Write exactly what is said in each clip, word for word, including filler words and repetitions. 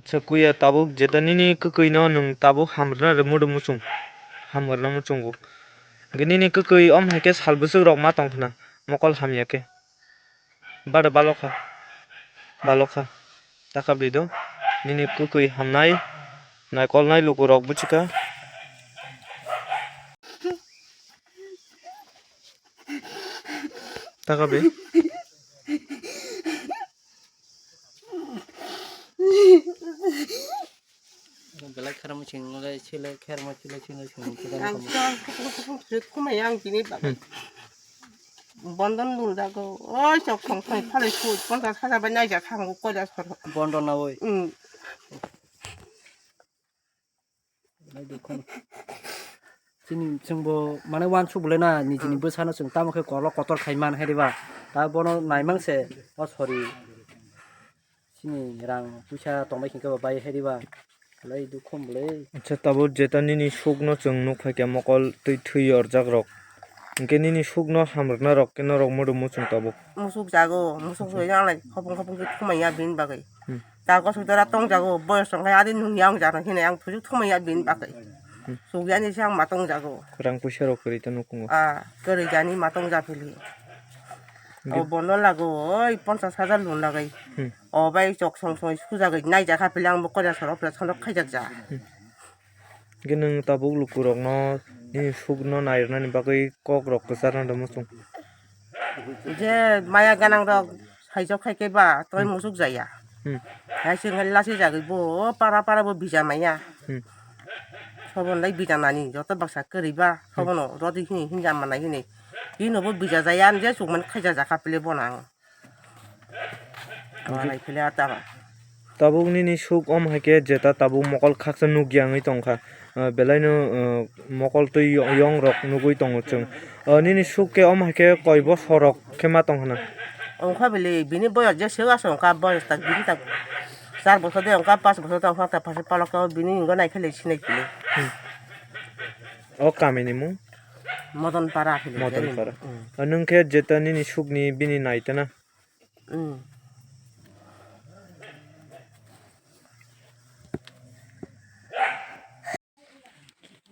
Acha kuya tabuk jeta nini kwkwi no nwng tabuk hamrwna rw mudu muchung. Hamrwna muchungo. Hwnkhe nini kwkwi om hai khe sal bwswk rok ma tong khna mokol hamya khe. Bada balokha. Balokha. Taka bwrwi do. Nini kwkwi hamnai. Naikolnai lukurok bwchwkha. Taka bwrwi. Belai khermo chwng le chile khermo chile chile chwng chwng Ang kamo. Chwng khumai ang bini bagwi. Hmm. Bondon lun jago. Oi chok song song phalai su ponta saja bai naija khango koila soro. Bondo na oi. Hmm. Belai dukho. Chini chwngbo mane uansuk bwlai na nijini Hmm. Bwsano chwng tamo khe kolok kotor khai man hai riba. Ta bono naimang se o sori. Chini rang puisa tongbai khe kebo bai hai diba. Belai dukhu bwlai. Acha tabuk jeta nini sukno chwng nuk phai khe mokol twi thwi yorjak rok. Hinkhe nini sukno hamrwkna rok khe norok mudu muchung tabuk. Musuk jago, musuk soi yang lai khopong khopong khe thumai ya bini bagwi. Hmm. Ta gosok jora tong jago, boyos tong khe adi nung yang jaro hinai ang thuju thumai ya bini bagwi. Hmm. Suk yani se ang ma tong jago. Rang puisa rok kwrwi ta nukhungo. Ah, kwrwi jani ma tong ja phili. Abo bono lago, oi, ponchas hajar lun lagai. Hmm. O bai chok song song sujagwi naijak ha pili ang bo koiya soro operation rok khaijak ja. Hmm. Hwnkhe nwng tabuk lukurokno nini sukno nairwnani bagwi kokrok kwcharna da muchung? Je maya ganang rok saijak khai khe ba toi Hmm. Musuk jaya. Hmm. Hai se wngkha lasi jagwi bo para para bo bija maya. Hmm. Sobon lai bija nani joto baksa kwrwi ba Hmm. Sobono rodi hini hinja manai hini. Hino bo bija jaya ani je chukmani khaija jakha pile bono ang. Hwnkhe Manai pile ata ba. Tabuk nini suk om hai khe jeta tabuk mokol khaksa nukya wngwi tongkha. Ah, belaino, ah, mokol twi yo-, yong rok nugwi tongo chwng. Ah, nini suk khe om hai khe koi bosor rok khe ma tong khna? Ongkha bili bini boyos je sega se ongkha boyos tak bini tak char bosor de ongkha pas bosor de ongkha ta phase palok ta bini wngkha nai khe le sinai kile. Hmm. O kami ni mung? Modon para kile. Modon para. Hmm. Ah, nwng khe jeta nini suk ni bini nai tana? Hmm.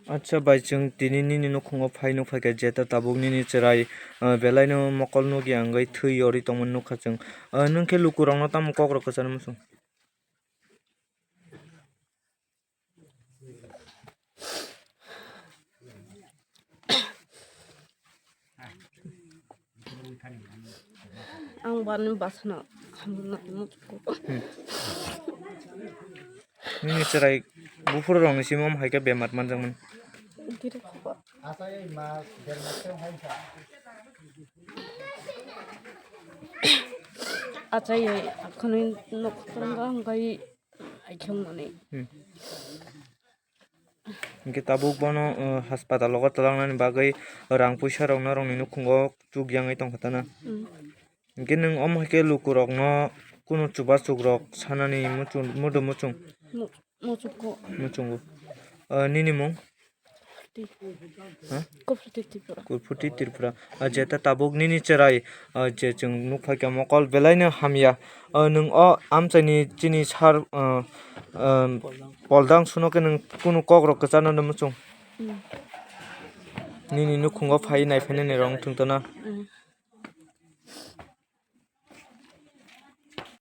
Acha bai, chwng tini nini nukhungo phai nuk phai kha, jeta tabuk nini chwrai, ah, belaino mokol nukya wngwi thwi yorwi tongmani nukha chwng. Ah, nwng khe lukurokno tamo kokrok kwcharwi muchung? Ang bani basana hamna muchko. Hmm. Nini chwrai buphuru rokni simi omo hai khe bemar manjakmani. Giri khoba. Achai, akhani nok tangga hwnkhe ai khe mani. Hmm. Hwnkhe tabuk bono, uh, haspatalo twlangnani bagwi rang puisa rok norokni nukhungo chukya wngwi tongkha tana. Mm. Hwnkhe nwng omo hai khe lukurokno kunu chubachukrok sanani muchung, mudu muchung? Mu-, muchungo. Muchungo. Uh, nini mung? Ti. Ha? Kophuti Tripura. Kophuti Tripura. Ah, jeta tabuk nini chwrai, ah, je chwng nukphai kha mokol belaino hamya. Ah, nwng o amchaini chini sar, ah, ah, Poldang suno khe nwng kunu kokrok kwcharno muchung? Hmm. Nini nukhungo phai naiphainani rok wngthung tona. Hmm.